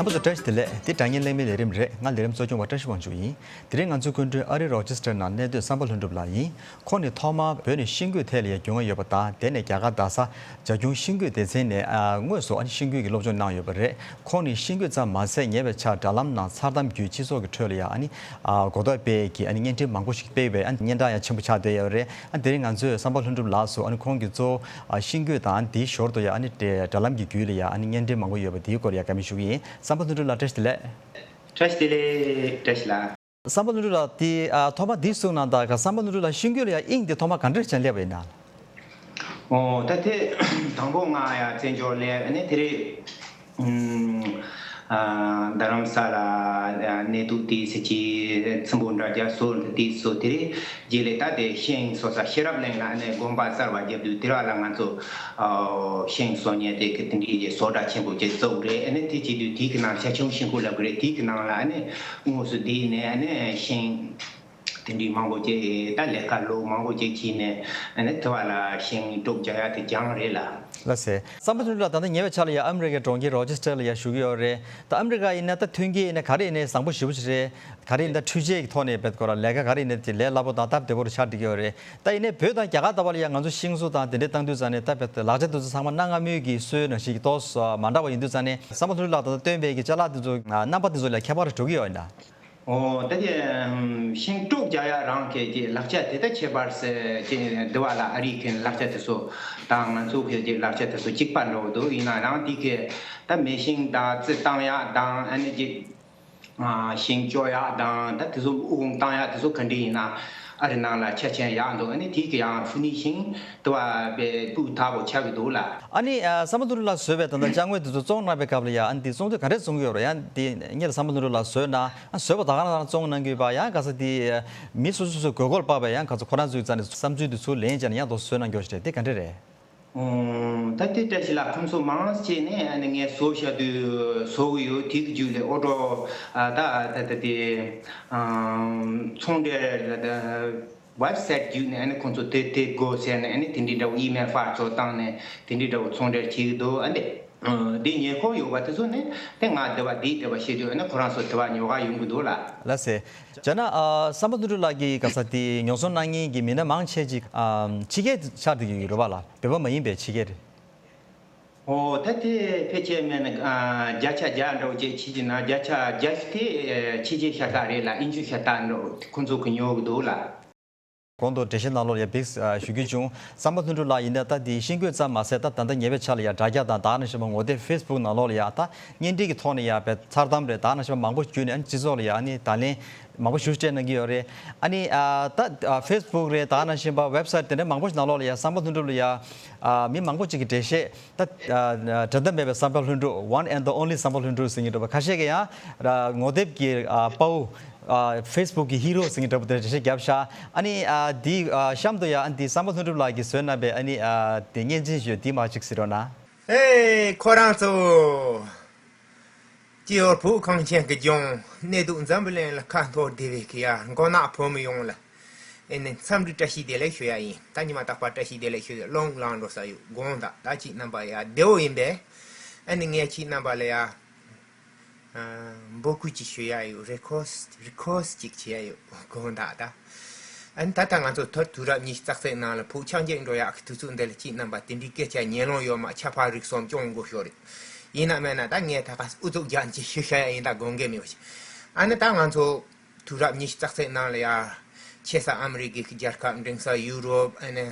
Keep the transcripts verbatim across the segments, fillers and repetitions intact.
རྣམ་པ་ཚོ་བཀྲ་ཤིས་བདེ་ལེགས། འདི་སྒྲ་སྙན་གླེང་མོལ་ལས་རིམ་རེད། ང་ལས་རིམ་གཙོ་སྐྱོང་བ་བཀྲ་ཤིས་དབང་ཕྱུག་ཡིན། དེ་རིང་ང་ཚོའི་སྐུ་མགྲོན་ཨ་རིའི་རོ་ཅེ་སི་ཊར་ནང་གནས་སྡོད་བསམ་པ་ལྷུན་གྲུབ་ལགས་ཡིན། ཁོང་ནི་ཐོག་མར་བོད་ནས་ཤེས་རྒྱུད་ཐད་ལ་ཡང་རྒྱུས་མངའ་ཡོད་པ་དང་། དེ་ནས་རྒྱ་གར་རྡ་ས་རྒྱ་ཁྱོན་ཤེས་རྒྱུད་སྡེ་ཚན་ནས་ཨ་དངོས་སུ་ཨ་ནི་ཤེས་རྒྱུད་ཀྱི་སློབ་སྦྱོང་གནང་ཡོད་པ་རེད། ཁོང་ནི་ཤེས་རྒྱུད་ཙམ་མ་ཟད་ཉེ་བའི་ཆར་དྲ་ལམ་ནང་མཚར་གཏམ་བརྒྱུད་སྤྱི་ཚོགས་ཀྱི་ཁྲོད་ལ་ཡང་ཨ་ནི་ཨ་གོ་རྟོགས་སྤེལ་གྱི་ཨ་ནི་བརྙན་འཕྲིན་མང་པོ་ཞིག་སྤེལ་བའི་ཨ་ནི་སྙན་གྲགས་ཡང་ཆེན་པོ་ཆགས་བསྡད་ཡོད་རེད། ཨ་དེ་རིང་ང་ཚོས་བསམ་པ་ལྷུན་གྲུབ་ལགས་སུ་ཨ་ནི་ཁོང་གི་གཙོ་བོ་ཨ་ཤེས་རྒྱུད་དང་དེའི་ཞོར་དུ་ཡང་ཨ་ནི་དྲ་ལམ་གྱི་བརྒྱུད་ལ་ཡང་ཨ་ནི་བརྙན་འཕྲིན་མང་པོ་ཡོད་པ་དེའི་སྐོར་ཡང་བཀའ་མོལ་ཞུ་གི་ཡིན། བསམ་པ་ལྷུན་གྲུབ་ལགས་བཀྲ་ཤིས་བདེ་ལེགས། བཀྲ་ཤིས་བདེ་ལེགས། བཀྲ་ཤིས་ལགས། བསམ་པ་ལྷུན་གྲུབ་ལགས་དེ་ཨ་ཐོག་མ་འདི་གསུངས་གནང་དང་། ག་བསམ་པ་ལྷུན་གྲུབ་ལགས་ཤེས་རྒྱུད་ལ་ཡང་དབྱིངས་དེ་ཐོག་མ་ག་འདྲ་བྱས་ནས་སླེབས་པ་ཡིན་ན། ཨོ་ད་དེ་དང་པོ་ང་ཡ་བཙན་བྱོལ་ལ་ཨ་ནི་དེ་རེད། ཨུམ། ཨ་རྡ་རམ་ས་ལ་གནས་སྡོད་དེ་ཟེར་གྱི་ཚེམ་བུ་འདྲ་རྒྱ་སོར་འདི་དེ་སོ་དེ་རེད། རྗེས་ལ་ད་དེ་ཤིང་བཟོ་ས་ཤེས་རབ་གླིང་ལ་ཨ་ནི་དགོན་པ་གསར་བ་བརྒྱབ་དུས་དེ་ར་ལ་ང་ཚོ་ཨོ་ཤིང་བཟོ་མཁན་དེ་གི་དེ་འདྲའི་བཟོ་གྲྭ་ཆེན་པོ་ཅིག་བཙུགས་རེད། ཨ་ནི་དེ་བྱེད་དུས་དེ་གི་ནང་ཤ་ཆུང་ཤིང་ཁུ་ལབ་གི་རེད། དེ་གི་ནང་ལ་ཨ་ནི་དངོས་སུ་བསྡད་ནས་ཨ་ནི་ཤིང་དེ་འདྲའི་མང་པོ་ཅིག་ད་ལས་ཀ་ལོ་མང་པོ་ཅིག་བྱས་ནས་ཨ་ནི་དེ་བ་ལ་ཤིང་དཀྲོག་རྒྱག་ཡ་དེ་སྦྱངས་རེད་ལ། ལགས་སེ། བསམ་པ་ལྷུན་གྲུབ་ལགས་ད་ལྟ་ཉེ་བའི་ཆར་ལ་ཡ་ཨ་མི་རི་ཀའི་གྲོང་ཁྱེར་རོ་ཅེ་སི་ཊར་ལ་ཡ་བཞུགས་ཀྱི་ཡོད་རེད། ད་ཨ་མི་རི་ཀ་ཡིན་ན་ད་མཐུན་རྐྱེན་ཡིན་ན་ག་རེ་ཡིན་ན་བཟང་པོ་ཞེ་པོ་ཅིག་རེད། ག་རེ་ཡིན་ད་འཕྲུལ་ཆས་ཀྱི་ཐོག་ནས་བེད་ཁོ་ར་ལས་ཀ་ག་རེ་ཡིན་ན་དེ་ལས་སླ་པོ་དང་སྟབས་བདེ་པོ་རུ་ཆགས་བསྡད་ཀྱི་ཡོད་རེད། ད་ཡིན་ནའི་བོད་དང་རྒྱ་གར་ལྟ་བུ་ལ་ཡ་ང་ཚོ་ཤིང་བཟོ་དང་དེ་འདྲས་བཏང་དུས་ཙང་ནས་ད་བེད་ལག་ཆ་དེ་ཚོ་ཚང་མ་གནའ་སྔ་མོའི་གི་སྲོལ་ནང་བཞིན་གྱི་ཏོག་ཙམ་མ་འདྲ་བ་ཡིན་དུས་ཙང་ནས། བསམ་པ་ལྷུན་གྲུབ་ལགས་ད་ལྟ་སྟོན་པའི་གི་ཅ་ལག་དེ་ཚོ་རྣམ་པ་དེ་ཚོ་ལ་ཁྱད་པར་འགྲོ་གི་ཡོད་ཡིན་ད། ཨོ་ད་དེ་ཤིང་དཀྲོག་རྒྱག་ཡ་རང་གི་ཀྱི་ལག་ཆ་དེ་ད་ཁྱད་པར་ཟེར་ཀྱི་འདི་བ་ལ་ཨ་རིའི་ཁྱོན་ལག་ཆ་དེ་ཚོ་དང་ང་ཚོ་གི་ཀྱི་ལག་ཆ་དེ་ཚོ་གཅིག་པ་འགྲོ་གི་འདུག་ཡིན་ན་རང་དེ་གི་ད་མེ་ཤིང་དང་རྩི་བཏང་ཡ་དང་ཨ་ནི་ཀྱི་ཤིང་གཅོག་ཡ་དང་ད་དེ་ཚོ་དབུགས་བཏང་ཡ་དེ་ཚོ་ག་འདྲ་ཡིན་ན་ཨ་རི་ནང་ལ་ཆ་ཆེན་ཡག་འདུག་ཨ་ནི་དེ་གི་ཡང་ཕི་ནི་ཤིང་དུ་བ་པའི་སྤུས་དག་པོ་ཆགས་ཀྱི་འདུག་ལ། ཨ་ནི་ཨ་བསམ་པ་ལྷུན་གྲུབ་ལགས་བཟོས་པའི་ད་ལྟ་ཅ་དངོས་དེ་ཚོ་བཙོང་གནང་པའི་སྐབས་ལ་ཡ་ཨ་ནི་དེ་བཙོང་དུས་ག་འདྲས་བཙོང་གི་ཡོད་རེད། ཡང་དེ་སྔོན་ལ་བསམ་པ་ལྷུན་གྲུབ་ལགས་བཟོས་ན་ཨ་བཟོས་པ་ད་ག་རང་རང་བཙོང་གནང་གི་ཡོད་པ། ཡང་ག་ས་དེ་མི་སོ་སོ་སོའི་དགོས་མཁོར་དཔག་པའི་ཡང་ག་ཚོད་ཁོ་རང་ཚོའི་རྩ་ནས་བསམ་ཚུལ་དེ་ཚུར་ལེན་བྱས་ནས་ཡང་དུ་བཟོས་གནང་རྒྱུ་ཞིག་རེད། དེ་ག་འདྲས་རེད། ཨོ་ད་དེ་བཀྲ་ཤིས་ལགས་ཁོང་ཚོ་མང་ཆེ་ནས་ཨ་ནི་ངས་བཟོ་བྱ་དུས་བཟོ་གི་ཡོད། དེ་གི་རྒྱུད་ལས་ཨོ་ཏོ་ཨ་ད་ད་ད་དེ་ཨམ་ཚོང་འབྲེལ་ད་ཝེབ་སའིཊ་བརྒྱུད་ནས་ཨ་ནི་ཁོང་ཚོ་དེ་དེ་དགོས་ཟེར་ནས་ཨ་ནི་དེ་འདྲའི་འདྲ་བོ་ཨི་མེལ་ཕར་ཚུར་བཏང་ནས་དེ་འདྲའི་འདྲ་བོ་ཚོང་འབྲེལ་བྱེད་ཀྱི་འདུག་ཨ་འདི་འདི་ཉེ་འཁོར་ཡོད་པ་དེ་ཚོ་ནི་དེ་ང་དེ་བ་དེ་དེ་བ་བྱེད་དུས་ཨ་ནི་ཁོ་རང་ཚོ་དེ་བ་ཉོ་ག་ཡོང་གི་འདུག་ལ། ལགས་སེ། བྱས་ན་ཨ་བསམ་པ་ལྷུན་གྲུབ་ལགས་ཀྱིས་ག་ས་དེ་ཉོ་ཚོང་གནང་མཁན་གྱི་མི་སྣ་མང་ཆེ་ཅིག་ཨ་ཕྱི་རྒྱལ་ཆགས་བསྡད་ཀྱི་ཡོད་རེད་པ་ལ། བོད་པ་མ་ཡིན་པའི་ཕྱི་རྒྱལ་རེད། ཨོ་ད་དེ་ཕལ་ཆེར་མེད་ན་ཨ་བརྒྱ་ཆ་བརྒྱ་འདྲ་བོ་ཅིག་ཕྱི་རྒྱལ་ན་བརྒྱ་ཆ་བརྒྱ་ཞིག་དེ་ཕྱི་རྒྱལ་ཤ་སྟག་རེད་ལ། ཨིན་ཇི་ཤ་སྟག་འདྲ་བོ་ཁོང་ཚོ་གི་ཉོ་གི་འདུག་ལ། གོང་དུ་འགྲེལ་བཤད་ནང་ལོགས་ལ་ཡ་བིགས་ཞུ་རྒྱུ་བྱུང་། བསམ་པ་ལྷུན་གྲུབ་ལགས་ཡིན་ན་ད་དེ་ཤེས་རྒྱུད་ཙམ་མ་ཟད་ད་ད་ལྟ་ཉེ་བའི་ཆར་ལ་ཡ་དྲ་རྒྱ་དང་དེ་ནང་བཞིན་པ་ངོ་དེབ་ཕེ་སི་བུག་ནང་ལོགས་ལ་ཡ་ད་བརྙན་འཕྲིན་གྱི་ཐོག་ནས་ཡ་བས་མཚར་གཏམ་རེད་དེ་ནང་བཞིན་པ་མང་པོ་བརྒྱུད་ནས་ཨ་ནི་སྤྱི་ཚོགས་ལ་ཡ་ཨ་ནི་ད་ལན་མང་པོ་ཞིག་སྤྲད་གནང་གི་ཡོད་རེད། ཨ་ནི་ཨ་ད་ཕེ་སི་བུག་རེད་དེ་ནང་བཞིན་པ་ཝེབ་སའིཊ་དེ་འདྲ་མང་པོ་ཞིག་ནང་ལོགས་ལ་ཡ་བསམ་པ་ལྷུན་གྲུབ་ལ་ཡ་ཨ་མི་མང་པོ་ཅིག་གིས་འགྲེལ་བཤད་ད་ཨ་འགྲན་ཟླ་མེད་པའི་བསམ་པ་ལྷུན་གྲུབ། One and the only བསམ་པ་ལྷུན་གྲུབ་ཟེར་མཁན་འདྲ་བོ། ཁ་ཤས་ཀྱིས་ཡང་ངོ་དེབ་ཀྱི་ཨ་དཔའ་བོ། ཨ་ཕེ་སི་བུག་གི་ཧི་རོ་ཟེར་མཁན་འདྲ་བོ་དེ་འགྲེལ་བཤད་བརྒྱབ་ཤག་ཨ་ནི་ཨ་འདི་ཨ་གཤམ་དུ་ཡང་ཨ་འདི་བསམ་པ་ལྷུན་གྲུབ་ལགས་ཀྱིས་བཟོས་གནང་པའི་ཨ་ནི་ཨ་དེ་བརྙན་འཕྲིན་ཞུ་འདི་མར་ཅིག་གཟིགས་རོགས་གནང་། ཨེ་ཁོ་རང་ཚོ་སྐྱེས་བུ་ཕོ་ཁང་ཆེན་གྱི་ལྗོངས་གནས་སྡོད་འཛམ་བུ་གླིང་ལ་ཁ་འཐོར་བསྡད་པའི་གི་ཡ་མགོ་ནག་བོད་མི་ཡོངས་ལ་ཨེ་ནི་འཚམས་འདྲི་བཀྲ་ཤིས་བདེ་ལེགས་ཞུ་ཡ་ཡིན། ད་ཉི་མ་རྟག་པར་བཀྲ་ཤིས་བདེ་ལེགས་ཞུ་ཡ་ལོང་ལང་འགྲོ་ས་ཡོད། དགོངས་དག་ད་ཁྱེད་རྣམ་པ་ཡ་བདེ་བོ་ཡིན་པས། ཨེ་ནི་ངས་ཁྱེད་རྣམ་པ་ལ་ཡ། ཨ་འབོད་སྐུལ་ཅིག་ཞུ་ཡ་ཡོད། རི་ཁོ་སི་རི་ཁོ་སི་ཅིག་བྱེད་ཡ་ཡོད། དགོངས་དག་ད། ཨ་ནི་ད་ལྟ་ང་ཚོ་ཐོར་དུས་རབས་ཉི་ཤུ་རྩ་གཅིག་ནང་ལ་བོད་ཆགས་འཇིག་འགྲོ་ཡག་གི་དུས་ཚོད་འདི་ལ་ཁྱེད་རྣམ་པ་དེ་འདྲའི་སྐད་ཆ་ཉན་ལོང་ཡོད་མ། ཆ་ཕ་རིག་སོམ་སྐྱོང་དགོས་ཤོག་རེད། ཡིན་ན་མེད་ན་ད་ངས་ད་ག་ཨུ་ཚུགས་རྒྱག་ཅིག་ཞུ་ཤ་ཡ་ཡིན། ད་དགོངས་འགལ་མེད་པ་ཞིག་ཨ་ནི་ད་ང་ཚོ་དུས་རབས་ཉི་ཤུ་རྩ་གཅིག་ནང་ལ་ཡ་ཆེ་ས་ཨ་མི་རི་ཀའི་གི་རྒྱལ་ཁབ། འབྲིང་ས་ཡུ་རོབ། ཨ་ནི་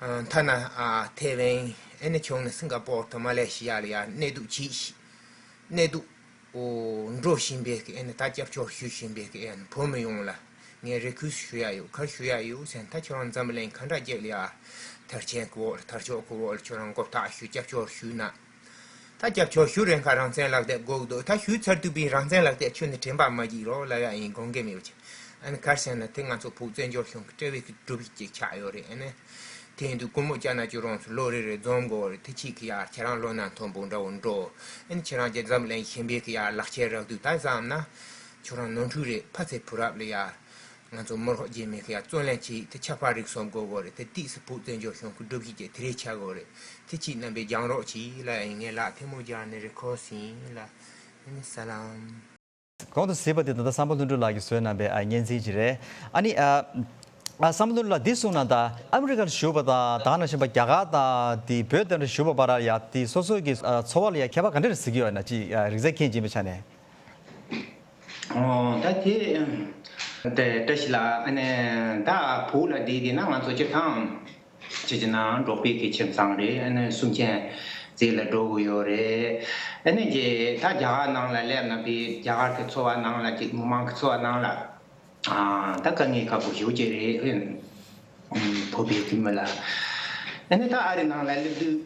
ཨ་ཐ་ན་ཨ་ཐེ་ཝན། ཨ་ནི་ཆུང་ན་སིང་ག་པོར་དང་མ་ལེ་ཤི་ཡ་ལ་ཡ་གནས་སྡོད་བྱེད་ཤིག་གནས་སྡོད་འགྲོ་བཞིན་པའི་གི་ཨེ་ནི་ད་སྐྱབས་བཅོལ་ཞུ་བཞིན་པའི་གི་ཨེ་ནི་བོད་མི་ཡོངས་ལ་ངས་རེ་སྐུལ་ཞུ་ཡ་ཡོད། ག་རེ་ཞུ་ཡ་ཡོད་ཟེར་ན། ད་ཁྱོད་རང་འཛམ་བུ་གླིང་ག་འདྲ་རྒྱལ་ཡ། ཐར་ཆེན་གི་འོག་ལ་ཐར་ཕྱོགས་གི་འོག་ལ་ཁྱོད་རང་མགོ་བཏགས་ཞུ། སྐྱབས་བཅོལ་ཞུས་ན། ད་སྐྱབས་བཅོལ་ཞུ་རན་ཁ་རང་བཙན་ལག་དེབ་དགོས་འདུག་ད་ཞུས་ཚར་དུས་པའི་རང་བཙན་ལག་དེབ་ཁྱོད་ནི་དྲན་པ་མ་བརྗེད་རོགས་ལབ་ཡ་ཡིན། དགོངས་འགལ་མེད་པ་བྱས། ཨ་ནི་ག་རེ་ཟེར་ན་དེ་ང་ཚོ་བོད་བཙན་བྱོལ་གཞུང་གི་དཔྲལ་བའི་གི་སྒྲུབ་གཞི་ཅིག་ཆགས་ཡོད་རེད། ཨ་ནི་དེ་ཡིན་དུས་སྒོར་མོ་བརྒྱ་ན་ཅུ་རོང་ཚོ་ལོ་རེ་རེ་འཛོམས་དགོས་རེད། དེ་ཅིག་གི་ཡ་ཁྱེད་རང་བློ་སྣ་མཐོན་པོ་འདྲ་བོ་འགྲོ། ཨ་ནི་ཁྱེད་རང་རྒྱལ་འཛམ་གླིང་གཞན་པའི་གི་ཡ་ལག་ཁྱེར་རག་དུས་ད་བསམ་ན་ཁྱོད་རང་ནོར་འཁྲུལ་རེད། ཕ་ཚེ་བུ་རབས་ལ་ཡ་ང་ཚོ་མི་རོགས་རྗེས་མའི་གི་ཡ་བརྩོན་ལེན་བྱེད། དེ་ཆ་ཕ་རིག་སོམ་དགོས་དགོས་རེད། དེ་ཏིག་སི་བོད་བཙན་བྱོལ་གཞུང་གི་སྒྲུབ་གཞི་ཅིག་དེ་རེད་ཆགས་དགོས་རེད། དེ་ཅིག་རྣམ་པས་སྦྱང་རོགས་གྱིས་ལ་ཡ་ཡིན། ངས་ལག་ཐལ་མོ་སྦྱར་ནས་རེ་ཁོ་ཟིན་ལ། གོང་དུ་གཟིགས་པ་དེ་ད་ལྟ་བསམ་པ་ལྷུན་གྲུབ་ལགས་ཀྱིས་བཟོས་གནང་པའི་ཨ་བརྙན་འཕྲིན་ཅིག་རེད། ཨ་ནི་ཨ་ཨ་བསམ་པ་ལྷུན་གྲུབ་ལགས་འདི་གསུངས་གནང་དང་། ཨ་མི་རི་ཀར་བཞུགས་པ་དང་ད་ག་ནང་བཞིན་པ་རྒྱ་གར་དང་དེ་བོད་དེ་འདྲ་བཞུགས་པ་བར་ལ་ཡ་དེ་སོ་སོ་གི་ཨ་འཚོ་བ་ལ་ཡ་ཁྱད་པར་ག་འདྲ་རེ་གཟིགས་ཀྱི་ཡོད་ན་ཅིག་ཨ་རིག་རྩལ་མཁན་ཅིག་ཡིན་པའི་ཆ་ནས། ཨོ་ད་དེ་དེ་བཀྲ་ཤིས་ལགས། ཨ་ནི་ད་བོད་ལ་བསྡད་བསྡད་ན་ང་ཚོ་སྤྱིར་བཏང་ཅི་བྱེད་ན་འབྲོག་པའི་གི་ཁྱིམ་ཚང་རེད། ཨ་ནི་གསུམ་ཆེན་རྩེ་ལ་འགྲོ་གི་ཡོད་རེད། ཨ་ནི་ཀྱེ་ད་རྒྱ་གར་ནང་ལ་སླེབས་ན་པའི་རྒྱ་གར་གི་འཚོ་བ་ནང་ལ་ཅིག་མི་མང་གི་འཚོ་བ་ནང་ལ་ཨ་ད་དཀའ་ངལ་ཁག་པོ་ཞེ་པོ་ཅིག་རེད། ཨ་ནི་བོད་པའི་གི་མི་ལ། ཨ་ནི་ད་ཨ་རི་ནང་ལ་སླེབས་དུས་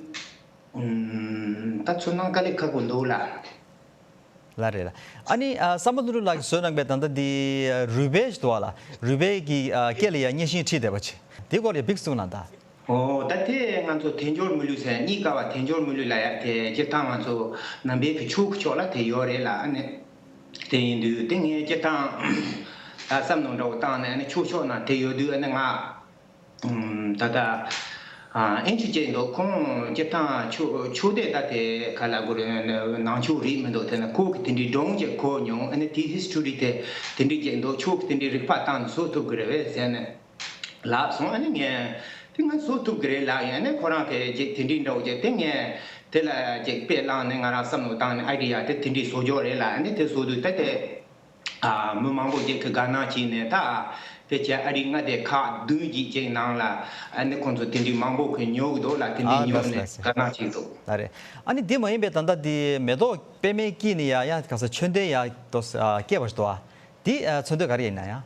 ཨ་ད་ཚོར་སྣང་དཀའ་ལས་ཁག་པོ་འདུག་ལ། ལགས་རེད་ལགས། ཨ་ནི་ཨ་བསམ་པ་ལྷུན་གྲུབ་ལགས་ཀྱིས་བཟོས་གནང་པའི་ད་ལྟ་འདི་རུས་སྦལ་ཞིག་འདུག་བ་ལགས། རུས་སྦལ་གྱི་ཨ་སྐེ་ལ་ཡ་མཉེན་ཤིང་ཁྲིད་བསྡད་པ་ཅིག་འདི་སྐོར་ལ་ཡ་བིག་གསུངས་གནང་དང་། ཨོ་ད་དེ་ང་ཚོ་དལ་འབྱོར་མི་ལུས་ཟེར་གཉིས་ཀ་བ་དལ་འབྱོར་མི་ལུས་ལ་ཡ་དེ་སྤྱིར་བཏང་ང་ཚོ་ནང་པའི་གི་ཆོས་ཀྱི་ཕྱོགས་ལ་དེ་ཡོད་རེད་ལ། ཨ་ནི་དེ་ཡིན་དུས་དེ་ངས་སྤྱིར་བཏང་ད་བསམ་མནོ་འདྲ་བོ་བཏང་ནས་ཨ་ནི་ཆོས་ཕྱོགས་ནང་དེ་ཡོད་དུས་ཨ་ནི་ང་ད་ལྟ་ཨ་ཨེན་ཅི་ཅེ་འདུག་ཁོང་སྤྱིར་བཏང་ཆོས་ཆོས་དད་ད་དེ་ག་ལ་གོ་རེ་ནང་ཆོས་རིག་མི་འདུག་དེ་ནི་ཁོ་གི་དེ་འདྲའི་སྒྲུང་ཅིག་གོ་མྱོང་། ཨ་ནི་དེའི་ཧི་སི་ཊོ་རི་དེ་དེ་འདྲའི་ཅིག་འདུག་ཆོས་གི་དེ་འདྲའི་རིག་པ་བཏང་ནས་བཟོ་ཐུབ་གི་རེད་བས་ཟེར་ནས་ལབ་སོང་། ཨ་ནི་ངས་དེ་ང་བཟོ་ཐུབ་གི་རེད་ལབ་ཡིན། ཨ་ནི་ཁོ་རང་དེ་ཅིག་དེ་འདྲའི་འདྲ་བོ་ཅིག་དེ་ངས་དེ་ལ་ཅིག་དཔེ་བླངས་ནས་ང་རང་བསམ་བློ་བཏང་ནས་ཨའི་ཌི་ཡ་དེ་དེ་འདྲའི་བཟོ་རྒྱུ་རེད་ལབ། ཨ་ནི་དེ་བཟོ་དུས་ད་དེ། ཨ་མི་མང་པོ་ཅིག་གིས་དགའ་སྣང་བྱས་ནས་ད་ཕལ་ཆེར་ཨ་རིའི་མངའ་སྡེ་ཁག་བདུན་ཅིག་ཅིག་ནང་ལ་ཨ་ནི་ཁོང་ཚོ་དེ་འདྲའི་མང་པོ་གིས་ཉོ་གི་འདུག་ལ། དེ་འདྲའི་ཨ་ཉོ་ལགས་ནས་ལགས་དགའ་སྣང་བྱེད་འདུག་ལགས་རེད། ཨ་ནི་འདི་མ་ཡིན་པའི་ད་ལྟ་འདི་མེ་ཏོག་པད་མའི་དཀྱིལ་ནས་ཡང་ཡང་ག་ས་མཆོད་རྟེན་ཡང་ཏོག་ཙམ་ཨ་སྐྱེས་པ་ཞིག་འདུག་ཨ། འདི་ཨ་མཚོན་དོན་ག་རེ་ཡིན་ན་ཡང་།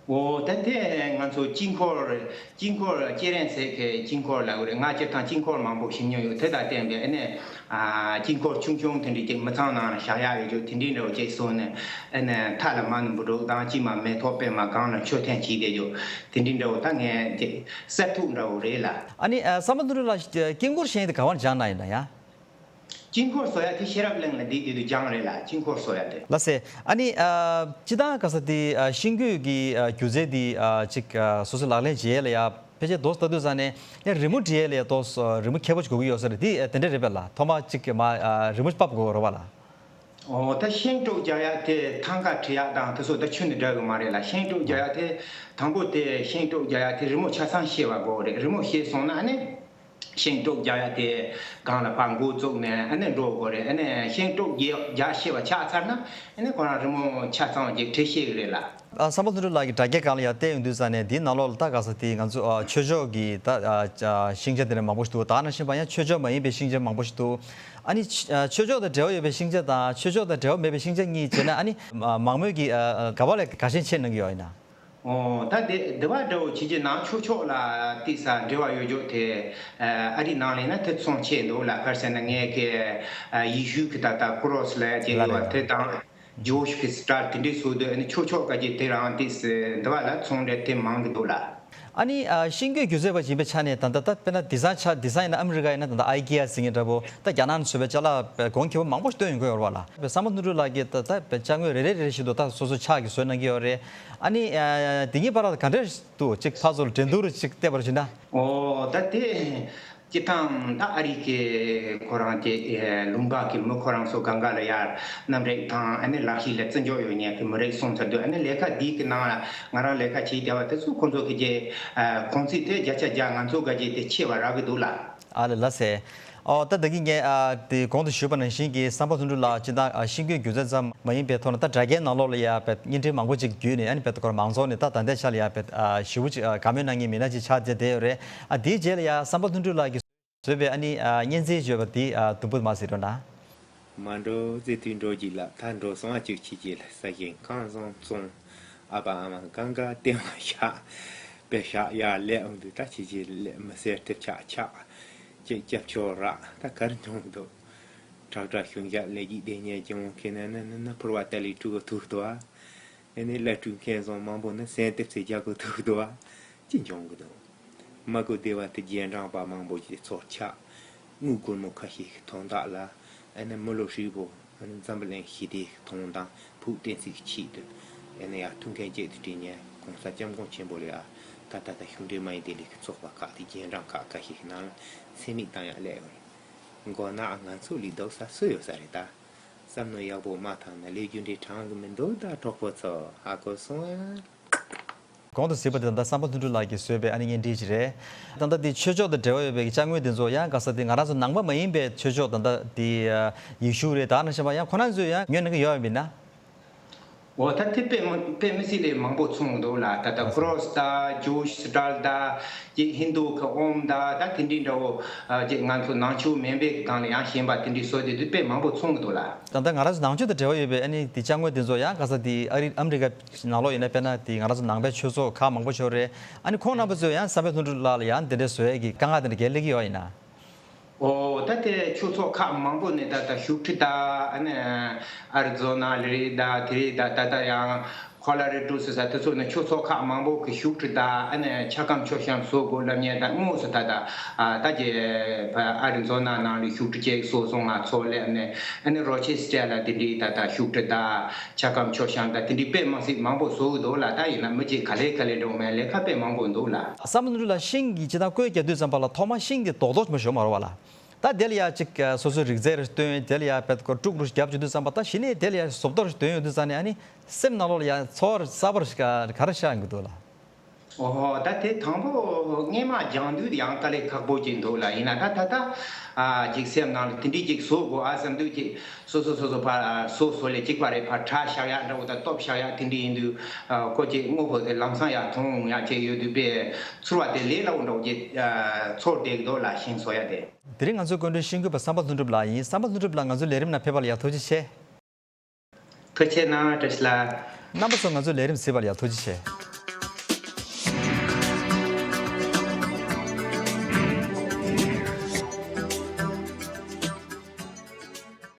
ཨོ་ད་དེ་ང་ཚོ་དཀྱིལ་འཁོར་དཀྱིལ་འཁོར་སྐྱེ་རན་ཟེར་མཁན་དཀྱིལ་འཁོར་ལ་འོ་རེད། ང་སྤྱིར་བཏང་དཀྱིལ་འཁོར་མང་པོ་ཞིག་ཉོས་ཡོད། དེ་དང་བསྟན་པའི་ཨ་ནི་ཨ་དཀྱིལ་འཁོར་ཆུང་ཆུང་དེ་འདྲའི་ཅིག་མི་ཚང་ནང་ལ་བཞག་ཡག་ཡོད་རྒྱུ་དེ་འདྲའི་འདྲ་བོ་ཅིག་བཟོས་ནས་ཨ་ནི་མཐའ་ལ་མ་ཎི་འབུམ་དྲུག་དང་དཀྱིལ་མ་མེ་ཏོག་པད་མ་སྒང་ལ་མཆོད་རྟེན་བྱས་བསྡད་རྒྱུ་དེ་འདྲའི་འདྲ་བོ་ད་ངས་ཅིག་གསར་ཐུག་འདྲ་བོ་རེད་ལ། ཨ་ནི་ཨ་བསམ་པ་ལྷུན་གྲུབ་ལགས་དཀྱིལ་འཁོར་བཞེངས་དེ་ག་བར་སྦྱངས་གནང་ཡིན་ན་ཡང་། དཀྱིལ་འཁོར་བཟོ་ཡ་དེ་ཤེས་རབ་གླིང་ལ་བསྡད་དུས་དུ་སྦྱངས་རེད་ལ། དཀྱིལ་འཁོར་བཟོ་ཡ་དེ། ལགས་སེ། ཨ་ནི་ཨ་སྤྱིར་བཏང་ག་ས་དེ་ཨ་ཤིང་བརྐོས་ཀྱི་ཨ་སྒྱུ་རྩལ་དེ་ཨ་ཅིག་ཨ་སོ་སོ་ལག་ལེན་བྱེད་ཡས་ལ་ཡ་ཕལ་ཆེར་ཏོག་ཙམ་ལྟ་དུས་ཙང་ནས་ཡ་རི་མོ་འབྲི་ཡས་ལ་ཡ་ཏོག་ཙམ་རི་མོ་མཁས་པོ་ཅིག་དགོས་ཀྱི་ཡོད་ས་རེད། དེ་དེ་འདྲ་རེད་པས་ལགས། ཐོག་མ་ཅིག་མ་ཨ་རི་མོ་ཕབ་དགོས་རེད་པ་ལགས། ཨོ་ད་ཤིང་དཀྲོག་རྒྱག་ཡ་དེ་ཐང་ཀ་བྲི་ཡ་དང་དེ་ཚོ་ད་ཁྱོན་ནས་འདྲ་གི་མ་རེད་ལ། ཤིང་དཀྲོག་རྒྱག་ཡ་དེ་དང་པོ་དེ་ཤིང་དཀྲོག་རྒྱག་ཡ་དེ་རི་མོ་ཆ་ཚང་ཤེས་པ་དགོས་རེད། རི་མོ་ཤེས་སོང་ན་ཨ་ནི། ཤིང་དཀྲོག་རྒྱག་ཡ་དེ་སྒང་ལ་ཕར་འགོ་བཙུགས་ནས་ཨ་ནི་འགྲོ་དགོས་རེད། ཨ་ནི་ཤིང་དཀྲོག་རྒྱག་རྒྱག་ཤེས་པ་ཆགས་ཚར་ན་ཨ་ནི་ཁོ་རང་རི་མོ་ཆ་ཚང་བ་ཅིག་བྲི་ཤེས་གི་རེད་ལ། ཨ་བསམ་པ་ལྷུན་གྲུབ་ལགས་ཀྱིས་དྲ་རྒྱའི་སྒང་ལ་ཡ་བལྟས་ཡོང་དུས་ཙང་ནས་འདིའི་ནང་ལོགས་ལ་ད་ག་ས་དེ་ང་ཚོ་ཨ་ཆོས་ཕྱོགས་ཀྱི་ད་ཨ་ཨ་ཤིང་ཆ་དེ་འདྲ་མང་པོ་ཞིག་འདུག་ད་ནང་བཞིན་པ་ཡང་ཆོས་ཕྱོགས་མ་ཡིན་པའི་ཤིང་ཆ་མང་པོ་ཞིག་འདུག་ཨ་ནི་ཆ་ཨ་ཆོས་ཕྱོགས་དང་འབྲེལ་བ་ཡོད་པའི་ཤིང་ཆ་དང་ཆོས་ཕྱོགས་དང་འབྲེལ་བ་མེད་པའི་ཤིང་ཆ་གཉིས་བྱས་ན་ཨ་ནི་མ་མང་མོས་ཀྱིས་ཨ་ཨ་ག་བ་ལས་དགའ་ཞེན་ཆེ་གནང་གི་ཡོད་ཡིན་ན། ཨོ་ད་དེ་དེ་བ་འདྲ་བོ་བྱེད་ཀྱི་ནང་ཆོས་ཕྱོགས་ལ་ཏིག་ཙ་འབྲེལ་བ་ཡོད་རྒྱུ་དེ་ཨ་རི་ནང་ལ་ཡིན་ན་དེ་ཚོང་ཆེད་འདུག་ལ། ག་རེ་ཟེར་ན་ངས་ཀྱི་ཨ་ཡེ་ཤུ་གི་ད་ལྟ་ཀོ་རོ་སི་ལ་ཡ་ཅིག་ཡོད་པ་དེ་དང་ཇོ་ཤི་ཀི་སི་ཊ་དེ་འདྲའི་བཟོ་དུས་ཨ་ནི་ཆོས་ཕྱོགས་ག་ཅིག་དེ་རང་ཏིག་ཙ་འདི་བ་ལ་ཚོང་འབྲེལ་དེ་མང་གི་འདུག་ལ། ཨ་ནི་ཨ་ཤིང་བརྐོས་སྒྱུ་རྩལ་པ་ཡིན་པའི་ཆ་ནས་ད་ལྟ་ད་དཔེར་ན་དེང་སང་ཆ་དེང་སང་ཡིན་ན་ཨ་མི་རི་ཀ་ཡིན་ན་ད་ལྟ་ཨའི་ཀི་ཡ་ཟེར་མཁན་འདྲ་པོ་ད་རྒྱ་ནག་ནས་བཟོས་པའི་ཅ་ལག་གོང་ཁེ་པོ་མང་པོ་ཞིག་བཏོན་ཡོང་གི་ཡོད་རེད་པ་ལ། བསམ་པ་ལྷུན་གྲུབ་ལགས་ཀྱིས་ད་ལྟ་ཅ་དངོས་རེ་རེ་རེ་རེ་བཞིན་དུ་ད་སོ་སོ་ཕྱག་གིས་བཟོས་གནང་གི་ཡོད་རེད། ཨ་ནི་ཨ་དེ་གཉིས་བར་ལ་ག་འདྲ་འདུག་ཅིག་ཕར་ཚུར་འགྲན་བསྡུར་ཅིག་བལྟས་པར་བྱས་ན། ཨོ་ད་དེ་སྤྱིར་བཏང་ད་ཨ་རི་གི་ཁོ་རང་གི་ཨེ་ལུང་པ་གི་མི་ཁོ་རང་ཚོ་སྒང་ག་ལ་ཡར་རྣམ་རིག་དང་ཨ་ནི་ལག་ཤེས་ལ་བརྩི་འཇོག་ཡོད་མཁན་གི་མི་རིགས་སོང་ཚར་དུས་ཨ་ནི་ལས་ཀ་འདི་གི་ནང་ལ་ང་རང་ལས་ཀ་བྱེད་བསྡད་པ་དེ་ཚོ་ཁོང་ཚོ་གི་གི་ཨ་གོང་ཚད་དེ་བརྒྱ་ཆ་བརྒྱ་ང་ཚོ་ག་གི་དེ་ཆེ་བ་རག་གི་འདུག་ལ། ཨ་ལེ་ལགས་སེ། ཨོ་ད་ད་གིན་ངས་ཨ་དེ་གོང་དུ་ཞུས་པ་ནང་བཞིན་གྱི་བསམ་པ་ལྷུན་གྲུབ་ལགས་སྤྱིར་བཏང་ཨ་ཤིང་བརྐོས་སྒྱུ་རྩལ་ཙམ་མ་ཡིན་པའི་ཐོག་ནས་ད་དྲ་རྒྱའི་ནང་ལོགས་ལ་ཡ་བེད་བརྙན་འཕྲིན་མང་པོ་ཅིག་བརྒྱུད་ནས་ཨ་ནི་བེད་ཁོ་རང་མང་ཚོགས་ནས་ད་ད་ལྟའི་ཆ་ལ་ཡ་བེད་ཨ་ཞེ་པོ་ཅིག་ཨ་དགའ་མོས་གནང་མཁན་མི་སྣ་ཅིག་ཆགས་བསྡད་བསྡད་ཡོད་རེད། ཨ་དེའི་རྗེས་ལ་ཡ་བསམ་པ་ལྷུན་གྲུབ་ལགས་ཀྱིས་བཟོས་པའི་ཨ་ནི་ཨ་བརྙན་འཕྲིན་བརྗོད་པ་དེ་ཨ་དུམ་བུ་མ་ཟེར་རོགས་གནང་། མ་འགྲོ་ཟེར་དུས་འགྲོ་གྱིས་ལ། ད་འགྲོ་སོང་ཨ་ཅིག་ཁྱེད་ཀྱིས་ལ། ས་ཞིང་ཁང་བཟང་བཙོང་། ཨ་ཕ་ཨ་མ་གང་ག་སྟེང་ལ་བཞག་པའི་ཞག་ཡར་སླེབས་འོང་དུས་ད་ཁྱེད་ཀྱིས་ལ་མི་སེར་ཐེབས་ཆག་ཆག་ཅིག་སྐྱབས་མཆོག་རག་ད་ག་རེ་མྱོང་གི་འདུག་ཁྲག་ཁྲག་ཤུན་བཞག་ལས་ཀྱི་བདེ་ཉལ་གྱི་འོང་མཁན་ནི་ནི་ནི་ཕུར་བ་ཏ་ལི་དཀྲུག་གི་ཐུག་འདུག་ཨ། ཨེ་ནི་བླ་སྤྲུལ་མཁན་བཟང་མང་པོ་ནི་སེམས་གཏིབས་སེ་རྒྱག་གི་ཐུག་འདུག་ཨ། ཅི་འབྱུང་གི་འདུག་མ་གོ་བདེ་བ་དེ་རྗེས་འབྲང་པ་མང་པོ་ཞིག་ཚོར་ཆགས། དངུལ་སྒོར་མོ་ཁ་ཤས་ཤིག་ཐོན་དག་ལ། ཨ་ནི་མི་ལོ་ཧྲིལ་པོ་ཨ་ནི་འཛམ་བུ་གླིང་ཞི་བདེ་ཞིག་ཐོན་དང་བོད་བསྟན་སྲིད་ཀྱི་ཆེད་དུ་ཨ་ནི་ཡར་ཐུག་མཁན་བཅས་དུ་དྲིན་ཉན་གོང་ས་སྐྱབས་མགོན་ཆེན་པོ་ལ་ཡ་ད་ད་ད་གཞུང་འབྲེལ་མ་ཡིན་པའི་ལས་ཀྱི་ཚོགས་པ་ཁག་དེ་རྗེས་འབྲང་ཁག་ཁ་ཤས་ཤིག་ནང་ལ་མཚན་མིག་བཏང་ཡག་སླེབས་ཡོད་རེད། མགོ་ནག་ང་ཚོ་ལས་སྡུག་ས་སུ་ཡོད་ས་རེད་ད། བསམ་མནོ་ཡག་པོ་མ་བཏང་ན་ལས་རྒྱུ་འབྲས་དྲང་གི་མི་འདུག་ད་གྲོགས་པོ་ཚོ་ཧ་གོ་སོང་ཨ། གོང་དུ་གཟིགས་པ་དེ་ད་ལྟ་བསམ་པ་ལྷུན་གྲུབ་ལགས་ཀྱིས་བཟོས་པའི་ཨ་ནི་བརྙན་འཕྲིན་ཅིག་རེད། ད་ལྟ་འདི་ཆོས་ཕྱོགས་དང་འབྲེལ་བ་ཡོད་པའི་ཅ་དངོས་དེ་ཚོ་ཡང་ག་ས་དེ་ང་རང་ཚོ་ནང་པ་མ་ཡིན་པའི་ཆོས་ཕྱོགས་ད་ལྟ་དེ་ཡེ་ཤུ་རེད། ད་ནང་བཞིན་པ་ཡང་ཁོ་རང་ཚོས་ཡང་ཉོས་གནང་གི་ཡོད་པ་ཡིན་ན། འོ་ད་དེ་དཔེ་མི་དཔེ་མི་སྲིད་ལས་མང་པོ་མཚུངས་འདུག་ལ། ད་ལྟ་ཁོ་རོས་དང་ཇུའུ་ཤི་སི་ཊལ་དང་ཅིག་ཧིན་དུ་གི་ཨོམ་དང་ད་དེ་འདྲའི་འདྲ་བོ་ཅིག་ང་ཚོ་ནང་ཆོས་མིན་པའི་སྒང་ལ་ཡང་གཞན་པ་དེ་འདྲའི་བཟོ་དེ་དུས་དཔེ་མང་པོ་མཚུངས་འདུག་ལ། ད་ལྟ་ང་རང་ཚོ་ནང་ཆོས་དང་འབྲེལ་བ་ཡོད་པའི་ཨ་ནི་དེ་ཅ་དངོས་དེ་ཚོ་ཡང་ག་ས་དེ་ཨ་རི་ཨ་མི་རི་ཀ་ནང་ལོགས་ཡིན་ན་དཔེར་ན་དེ་ང་རང་ཚོ་ནང་པའི་ཆོས་ཚོགས་ཁག་མང་པོ་ཤོར་རེད། ཨ་ནི་ཁོང་རྣམ་པ་ཚོས་ཡང་བསམ་འཕེལ་ལྷུན་གྲུབ་ལགས་ལ་ཡང་དེ་འདྲའི་བཟོ་ཡས་ཀྱི་དཀའ་ངལ་དེ་འདྲ་རྒྱལ་སླེབས་ཀྱི་ཡོད་ཡིན་ན། ཨོ་ད་དེ་ཆོས་ཚོགས་ཁག་མང་པོ་ནས་ད་ལྟ་བཞུགས་ཁྲི་དང་ཨ་ནི་ཨ་རི་ཛོ་ན་ལ་རེད་ད་དེ་རེད་ད་ད་ལྟ་ཡང་ཁོ་ལ་རི་ཀྲོ་སི་ས་དེ་ཚོ་ནས་ཆོས་ཚོགས་ཁག་མང་པོ་གི་བཞུགས་ཁྲི་དང་ཨ་ནི་ཆ་སྒམ་མཆོད་བཤམས་བཟོ་དགོས་ལབ་མཁན་ད་དངོས་སུ་ད་ལྟ་ཨ་ད་ཀྱི་ཨ་རི་ཛོ་ན་ནང་ལ་བཞུགས་ཁྲི་ཅིག་བཟོ་སོང་ང་ཚོ་ལས་ཨ་ནི་ཨ་ནི་རོ་ཆེ་སི་ཊར་ལ་དེ་འདྲའི་ད་ལྟ་བཞུགས་ཁྲི་དང་། ཆ་སྒམ་མཆོད་བཤམས་དང་དེ་འདྲའི་དཔེ་མི་སྲིད་མང་པོ་བཟོ་གི་འདུག་ལ། ད་ཡིན་ན་མི་གཅིག་ག་ལེ་ག་ལེ་འགྲོ་མེད་ལས་ཀ་དཔེ་མང་པོ་འདུག་ལ། བསམ་འགྲུབ་ལགས་ཤིང་གི་ཇི་ལྟར་བརྐོས་རྒྱག་དུས་ཙམ་པ་ལ་ཐོག་མར་ཤིང་གི་རྡོག་རྡོག་མ་ཞོ་མ་རོ་བ་ལ། ད་དེ་ལ་ཡ་གཅིག་སོ་སོའི་རིག་རྩལ་རེ་སྟོན་དེ་ལ་ཡ་བེད་ཀོ་དཀྲུག་རུ་རྒྱབ་བཅུག་དུས་ཙམ་པ་ད་གཞི་ནས་དེ་ལ་ཡ་བཟོ་ལྟ་རུ་སྟོན་ཡོང་དུས་ཙམ་ནས་ཨ་ནི་སེམས་ནང་ལོགས་ལ་ཡ་ཚོར་བ་གསར་པ་རུ་ག་རེ་ཤར་ཡོང་གི་འདུག་ལ། ཨོ་ད་དེ་དང་པོ་སྔས་མ་སྦྱང་དུས་ཡང་དཀའ་ལས་ཁག་པོ་ཅིག་འདུག་ལ། ཡིན་ན་ད་ད་ད་ཨ་ཅིག་སེམས་ནང་ལ་དེ་འདྲའི་ཅིག་བཟོ་དགོས་ཨ་བསམ་དུས་ཅིག་སོ་སོ་སོ་སོ་ཕར་སོ་སོ་ལས་གཅིག་པ་རེད་ཕར་དྲ་བཞག་ཡག་འདྲ་བོ་དང་སྟོབས་བཞག་ཡག་དེ་འདྲ་ཡིན་དུས་ཨ་ཁོ་ཅིག་དངོས་པོ་དེ་ལམ་སང་ཡག་མཐོང་ཡག་ཅིག་ཡོད་དུས་པས་ཚོར་བ་དེ་ལས་སླ་བོ་འདྲ་བོ་ཅིག་ཨ་ཚོར་བསྡད་ཀྱི་འདུག་ལ། ཤིང་བཟོ་ཡག་དེ། དེ་རིང་ང་ཚོའི་སྐུ་མགྲོན་ཤིང་འགུལ་པ་བསམ་པ་ལྷུན་གྲུབ་ལགས་ཡིན། བསམ་པ་ལྷུན་གྲུབ་ལགས་ང་ཚོའི་ལས་རིམ་ནང་ཕེབས་པ་ལ་ཡག་ཐུགས་རྗེ་ཆེ། ཐུགས་རྗེ་གནང་བཀྲ་ཤིས་ལགས། རྣམ་པ་ཚོ་ང་ཚོའི་ལས་རིམ་གཟིགས་པར་ཡང་ཐུགས་རྗེ་ཆེ།